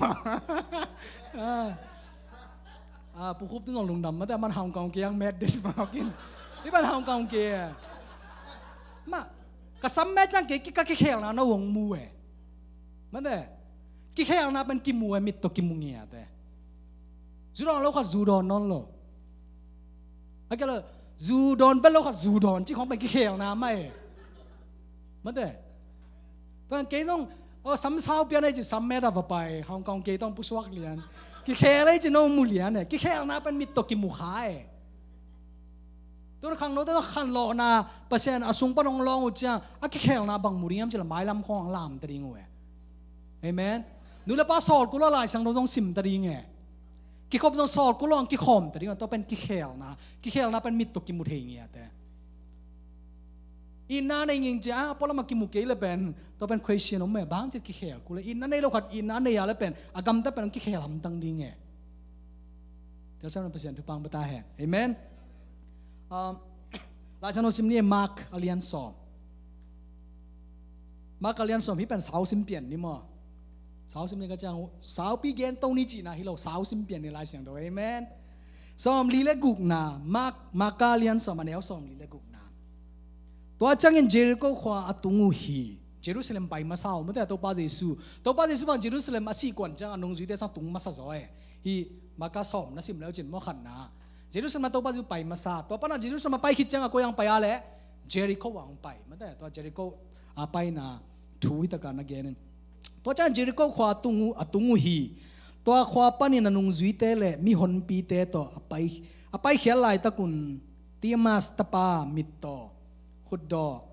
Ah. Ah, Pu Khup tu zong lungdam mate, aman Hong Kong ke ang met den maw kin. Hih pen Hong Kong ke. Ma, ka sam met ciang kei, ki, ka kikhelna na hong mu e. Mate, kikhelna pen kimu e, mit tawh kimu ngiat e. Zu dawn lo khat zu dawn nawn lo. A kia lo, zu dawn vet lo khat zu dawn cih khong pen kikhelna mah e. Mate. Tua kei zong, o, sam sau pian ei ci, sam met a va pai, Hong Kong kei tawh pusuak lian. Kikhel ei ci, no mu lian e. Kikhelna pen mit tawh kimu kha e. Tua khangnote tawh khanlawhna, Pasian a sung pan hong lawng uh ciang, a kikhelna bang mu ding hiam cih leh mailam khawng lam ta ding uh e. Amen. Nu le pa sawl kul a, Lai Siangtho zong sim ta ding e. Kikhop zong sawl kul a, kikhawm ta ding e. Tua pen kikhelna, kikhelna pen mit tawh kimu thei ngiat e. Itna nei nging ci a, pualam a kimu kei le pen, tua pen question om e, bang ci kikhel kul e. Itna nei lo khat itna nei a le pen, a gamta pen kikhel hamtang ding e. Telsiam ni, Pasian thupha hong pia ta hen. Amen. Um, Lai Siangtho sim ni, Mark a lian sawm. Mark a lian sawm, hih pen sau sim pian ni maw. Sau sim ni ka ciang, saupi gen to ni cihna hi lo, sau sim pian ni Lai Siangtho. Amen. Sawm li le gukna, Mark, Mark a lian sawm, a neu sawm li le gukna. Tua ciangin Jericho khua a tung uh hi. Jerusalem pai masa uh, mate, Topa Jesu. Topa Jesu bang Jerusalem a sih kuan ciang a nungzuite sang tung masa zaw e. Hih Mark a sawm na sim le uh cin maw, khatna. Jerusalem a Topa Jesu pai masa. Tua pan a Jerusalem a pai khit ciang a koi ang pai a le, Jericho ang pai. Mate, tua Jericho a paina thu hi taka na gen in. Tua ciang Jericho khua a tung uh, a tung uh hi. Tua khua panin a nungzuite le mihonpite tawh a pai, a paikhiat laitakun Timas tapa mittaw, khutdaw,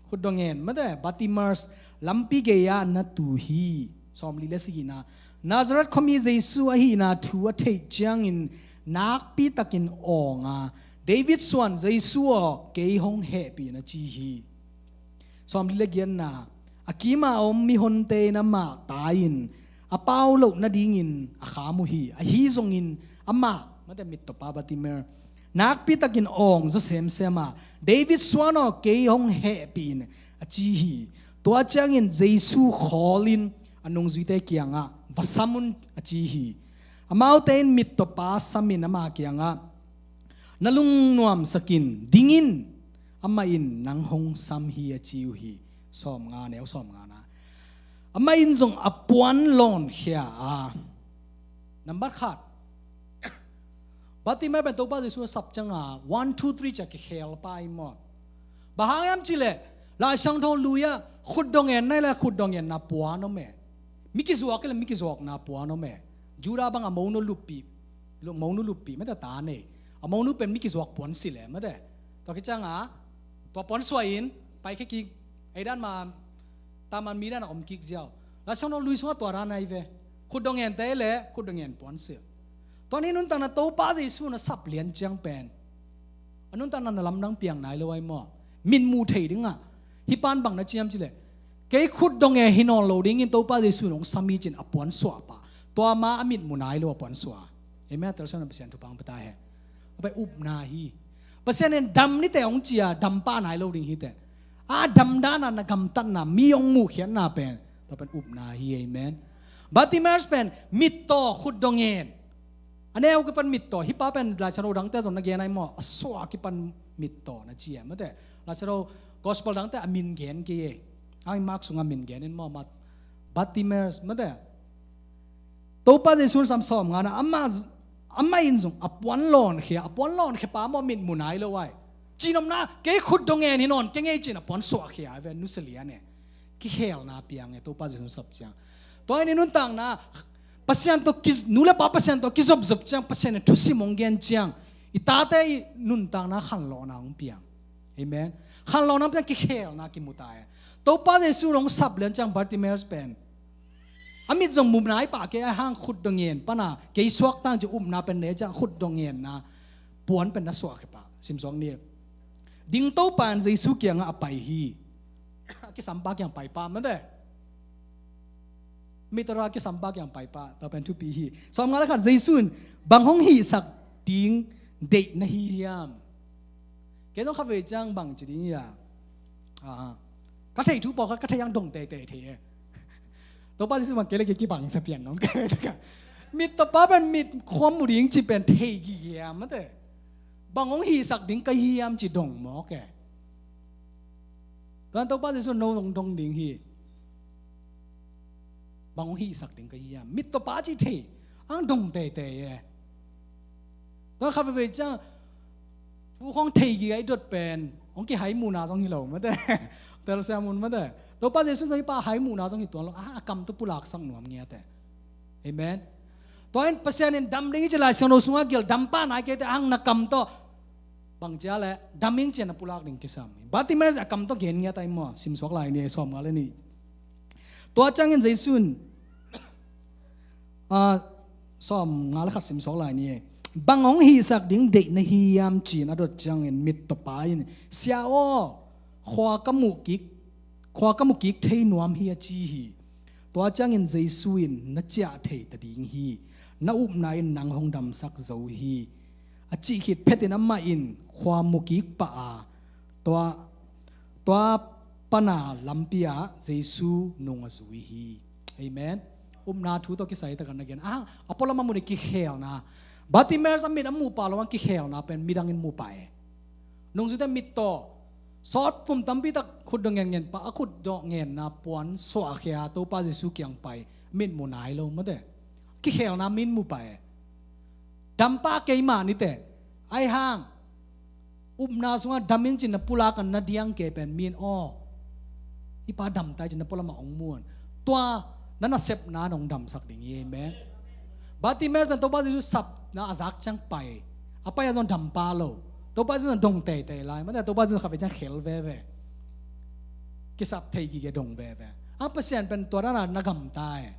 khutdaw ngen, mate, Bartimaeus lampi gei-ah na tu hi. Sawmli le sagihna. Nazareth khuami Jesu ahihna thu a theih ciangin nakpitakin awng a, David suan Jesu aw, kei hong hehpih in, a ci hi. Sawmli le giatna. A kima a om mihonte in amah tai-in a pau loh nadingin a kham uh hi. Ahi zongin amah, mate, mittawpa Bartimaeus, nakpitakin awng zaw semsem a, David suan aw, kei hong hehpih in, a ci hi. Tua ciangin Jesu khawlin a nungzuite kiangah, va sam un, a ci hi. Amaute in mittawpa samin ama kiangah, na lungnuamsakin, dingin, amah in nang hong sam hi, a ci uh hi. Sawmnga, neu sawmngana. Amah in zong a puan lawnkhia a. Nambat khat. Bartimaeus pen Topa Jesu a sap cianga one, two, three ci-a kikhel pa hi maw. Bang hang hiam cih leh, Lai Siangtho lui-ah Khutdong en na hi le khutdong enna puan om e. Mi kizuak hi le mi kizuakna puan om e. Judah bang a monu luppih, monu luppih mate ta nei. A monu pen mi kizuak puan si le mate. Tua khit ciang a tua puan suah in paikhia kik. Ei dan ma taman mi dan a om kik ziau. Laisiangtho lui sungah tua dan ahi ve. Khutdong ente le khutdong en puan si. Tua ni nuntakna Topa Jesu na sap lian ciang pen a nuntakna na lamdang piang nai lo ahi maw? Mitmu thei dingah hih pan bang na ciam ci le, kei khutdong en hi nawn lo dingin Topa Jesu in hong sam hi cin a puan suah pah. Tua ma a mitmu nai lo a puan suah. Amen. Telsiam na Pasian thupha hong pia ta hen. A pai upna hi. Pasian in dam nite hong cia dam pah nai lo ding hi te. A dam dana na gamtatna mi hong muhkhiatna pen tua pen upna hi. Amen. Bartimaeus pen mittaw khutdong en. A neu kipan mittaw, hih pa pen Laisiangtho dangte zong na gen ahi maw? A suah kipan mittaw na ci e mate. Laisiangtho gospel dangte a min gen kei e. Hang Mark sungah min gen in maw, Mat-, Bartimaeus mate. Topa Jesu sam sawm ngana amah, amah in zong a puan lawnkhia, a puan lawnkhia pa maw mitmu nai lo ai. Cinopna, kei khutdong en hi nawn keng ei cin a puan suahkhia ai ve, nusia lian e. Kikhelna piang e, Topa Jesu sap ciang. Tua in i nuntakna, Pasian tawh ki, nu le pa Pasian tawh kizopzop ciang, Pasian in thusim hong gen ciang, i tate i nuntakna khanlawhna hong piang. Amen. Khanlawhna hong piang, kikhelna kimu ta e. Topa Jesu hong sap lian ciang Bartimaeus pen a mit zong mu nai pah kei a hang khutdong en pana kei suak tang ci upna pen ne ciang khutdong enna puan pen na suahkhia pah. Simsuak ni. Ding Topa in Jesu kiangah a pai hi. A kisampa kiang pai pah mate. Mittaw a kisampa kiang pai pah, tua pen thupi hi. Sawmnga le khat, Jesu in bang hong hihsak ding deih na hi hiam? Kei zong khatvei ciang bang ci ding hiam? Aha. Ka theih thu pawlkhat ka theih ang dong teitei thei e. Topa Jesu bang kei le kei kibang sa pian nong. Mittaw pa pen mit khuam mu ding ci pen thei gige a mate. Bang hong hihsak ding ka hiam ci dong mawk e. Tuan Topa Jesu no dong dong ding hi. Bang hong hihsak ding ka hiam? Mittaw pa ci thei ang dong teitei e. Tuan khatvei ciang thu khong thei gige i dot pen hong kihai muhna zong hi lo mate. Telsiam un mate. Topa Jesu zong hi pa hai muhna zong hi tuan lo. Ah, a kam tawh pulaksak nuam ngiat e. Amen. Tua in Pasian in dam ding hi ci Laisiangtho sungah gil dam pah nai kei te ang na kam tawh bang cia le dam ing cian a pulak ding kisam. Bartimaeus a kam tawh gen ngiat ai maw? Simsuak lai ni, sawmnga le ni. Tua ciangin Jesu in, ah, sawmnga le khat simsuak lai ni. Bang hong hihsak ding deih na hiam cin a dot ciangin mittaw pa in, Sia aw, khua ka muh kik, khua ka muh kik thei nuam hi a ci hi. Tua ciangin Jesu in na ciah thei ta ding hi. Na upna in nang hong damsak zo hi. A cih khit phetin amah in khua mu kik pah a tua, tua pana lampi ah Jesu nung a zui hi. Amen. Upna thu tawh kisai takah na gen. Ah, a pualam a mu ni kikhelna. Bartimaeus a mit a mu pah lo ang kikhelna pen midang in mu pah e. Nungzuite mittaw sawt kum tampi tak khutdong en ngen pah, a khutdong ngenna puan suahkhia Topa Jesu kiang pai, mit mu nai lo mate. Kikhelna min mu pah e. Dam pah kei mah ni te. Ai hang upna sungah dam ing cin na pulak a na diang kei pen min aw, i pa dam tai cin na pualam a ong muan. Tua na nasepna nong damsak ding hi. Amen. Bartimaeus pen Topa Jesu sapna a zak ciang pai. A pai a zong dam pah lo. Topa Jesu zong dong teitei lai. Mate Topa Jesu khatvei ciang khel veve. Kisap thei gige dong veve. A Pasian pen tua dana na gamta e.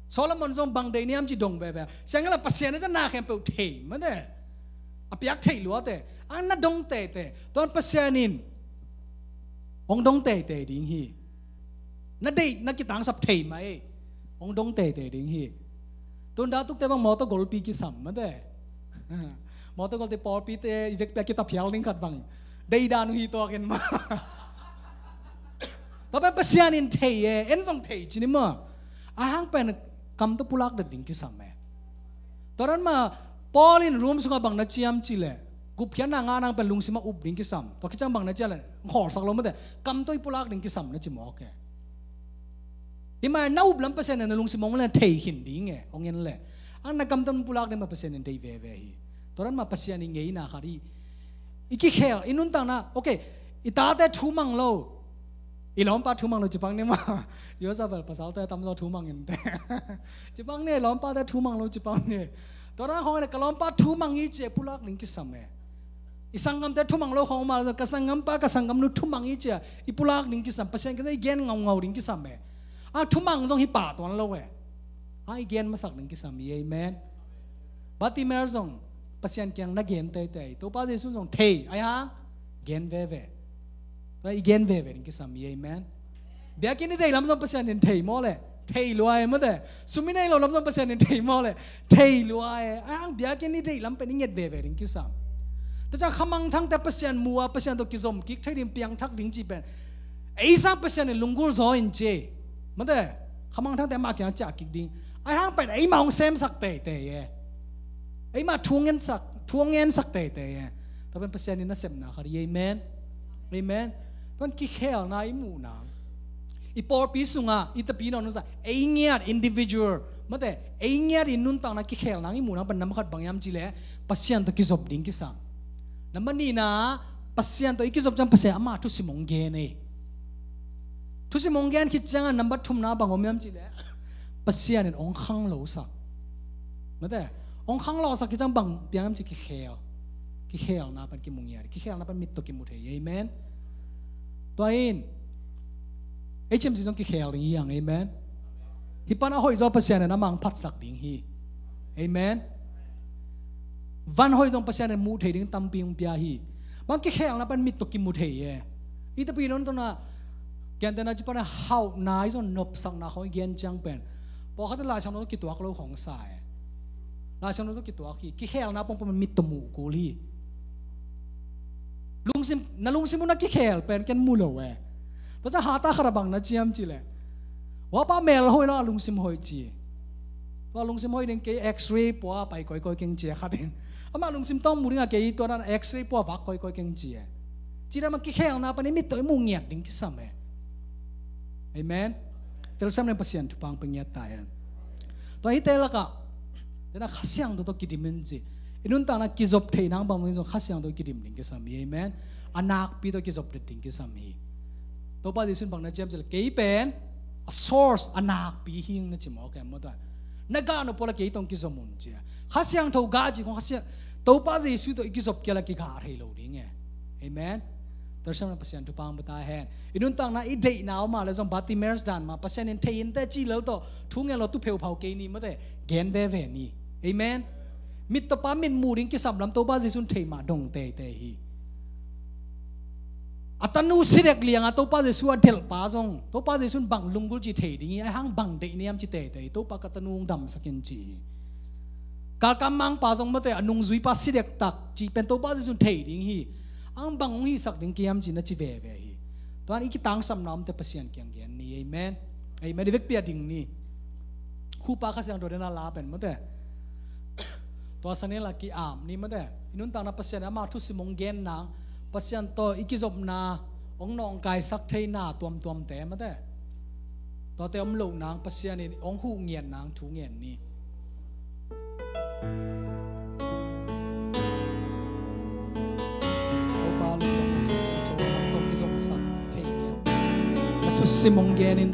Solomon zong bang deih niam ci dong veve. Siang la Pasian in zong na khempeuh thei mate. A piak thei luate. A na dong teitei. Tuan Pasian in hong dong teitei ding hi. Na deih na kitangsap thei mah ei. Hong dong teitei ding hi. Tun dah tukte bang mawtaw golpi kisam mate. Mawtaw golpi pawlpite i vekpi a kitaphial ding khat bang. Deih dan uh hi tuakin mah. Tua pen Pasian in thei e, en zong thei ci ni maw. A hang pen kam tawh pulak det ding kisam e. Tua dan mah Paul in Rom sungah bang na ciam ci le gupkhiatna ngah nang pen lungsim a up ding kisam. Tua khit ciang bang na ciam le khawlsak lo mate. Kam tawh i pulak ding kisam na ci mawk e. Hi mah na up lam Pasian in na lungsim hong le thei khin ding e, hong en le. Ang na kam tawh pulak ding mah Pasian in deih veve hi. Tua dan mah Pasian i ngeina khat i, i kikhel, i nuntakna, okay, i tate thu mang lo. I lawmpa thumang lo cipang ni maw. Yosa bel pasalte tamzaw thumang in te. Cipang ni, i lawmpate thumang lo cipang ni. Tua dan khawng in ka lawmpa thumang hi ci-a i pulak ding kisam e. I sanggamte thumang lo khawng mah, ka sanggampa ka sanggamnu thumang hi ci-a i pulak ding kisam. Pasian kiang i gen ngaungau ding kisam e. A thumang zong hi pah tuan lo e. A i gen masak ding kisam hi. Amen. Bartimaeus zong Pasian kiang na gen teitei. Topa Jesu zong thei, ahi hang gen veve. Tua i gen veve ding kisam hi. Amen. Biakinn i deih lam zong Pasian in thei maw le? Thei lua e, mate. Sum i neih loh lam zong Pasian in thei maw le? Thei lua e. Ahi hang biakinn i deih lam pen i nget veve ding kisam. Tua ciang khamangthangte Pasian mu a, Pasian tawh kizom kik thei ding, piangthak ding cih pen ei sang Pasian in lunggulh zaw in ci. Mate, khamangthangte amah kiang ciah kik ding. Ahi hang pen eimah hong semsak teitei e. Eimah thu hong ngensak, thu hong ngensak teitei e. Tua pen Pasian in nasepna khat hi. Amen. Amen. Tua in kikhelna i muh nang, i pawlpi sungah i tapinon nungsa, ei ngiat individual, mate, ei ngiat i nuntakna kikhelna i muh nang pen nam khat bang hiam cih leh Pasian tawh kizop ding kisam. Nambat nihna, Pasian tawh i kizop ciang Pasian ama thusim hong gen e. Thusim hong gen khit ciangin nambat thumna bang om hiam cih leh Pasian in hong khanglosak. Mate, hong khanglosak khit ciang bang piang hiam cih kikhel. Kikhelna pan kimu ngiat. Kikhelna pan mit tawh kimu thei. Amen. Tua in ei cimci zong kikhel ding hi hang. Amen. Hih pan a hoih zaw Pasian in amah hong phatsak ding hi. Amen. Van hoih zong Pasian in muh thei ding tampi hong pia hi. Bang kikhelna pan mit tawh kimu thei e. I tapinon tawh na, gentehna ci pan a hauhna i zong nopsakna khawng i gen ciang pen pawlkhat in Laisiangtho tawh kituak lo khawng sa e. Laisiangtho tawh kituak hi. Kikhelna pongpong mit tawh muh kul hi. Lungsim, na lungsim uh na kikhel pen ken mu lo e. Tua ciang hata khat a bang na ci hiam cih leh, wapa mel hoih lo a lungsim hoih ci. Tua lungsim hoih ding kei X-ray pua pai kawikawi keng ci a khat in. Amah lungsim tawng mu ding a kei tua dan X-ray pua vak kawikawi keng ci e. Ci dan mah kikhelna pan i mit tawh i muh ngiat ding kisam e. Amen. Telsiam leng Pasian thupha hong pia ngiat ta hen. Tua hihte lakah, tena Kha Siangtho tawh kidim in ci. I nuntakna kizop theih nang bang zong Kha Siangtho kidim ding kisam hi. Amen. A nakpi tawh kizop det ding kisam hi. Topa Jesu in bang na ci hiam cih leh kei pen a source, a nakpi hi ing na ci mawk e, maw ta. Na gah nop uh la kei tawh kizom un ci a. Kha Siangtho gah ci khawng Kha Siang, Topa Jesu tawh i kizop kei la kigah thei lo ding e. Amen. Telsiam leng Pasian thupha hong pia ta hen. I nuntakna i deihna om a leh zong Bartimaeus dan mah Pasian in thei in te ci lel tawh thu ngen lo, tu pheuphau kei ni, mate, gen veve ni. Amen. Mit tawh pa mit muh ding kisam lam Topa Jesu in thei mah dong teitei hi. A tanu si dek liang a Topa Jesu a delh pa zong Topa Jesu in bang lunggulh ci thei ding hi, ahi hang bang deih na hiam ci teitei hi. Topa, ka tanu hong damsak in ci hi. Kalkam mangpa zong, mate, a nungzuipa si dektak cih pen Topa Jesu in thei ding hi. Ang bang hong hisak ding ka hiam ci na ci veve hi. Tua in i kitangsapna omte Pasian kiang gen ni. Amen. Amen. I vekpi a ding ni. Khupa Kha Siangtho den a la pen, mate, tua san in la ki-am ni, mate. I nuntakna Pasian in ama thusim hong gen nang, Pasian tawh i kizopna hong nawngkaisak theihna tuamtuamte, mate, tuate om loh nang, Pasian in hong huh ngiat nang thu ngen ni. Topa, lungdam, Kha Siangtho a tawh kizopsak thei ngiat. Na thusim hong gen in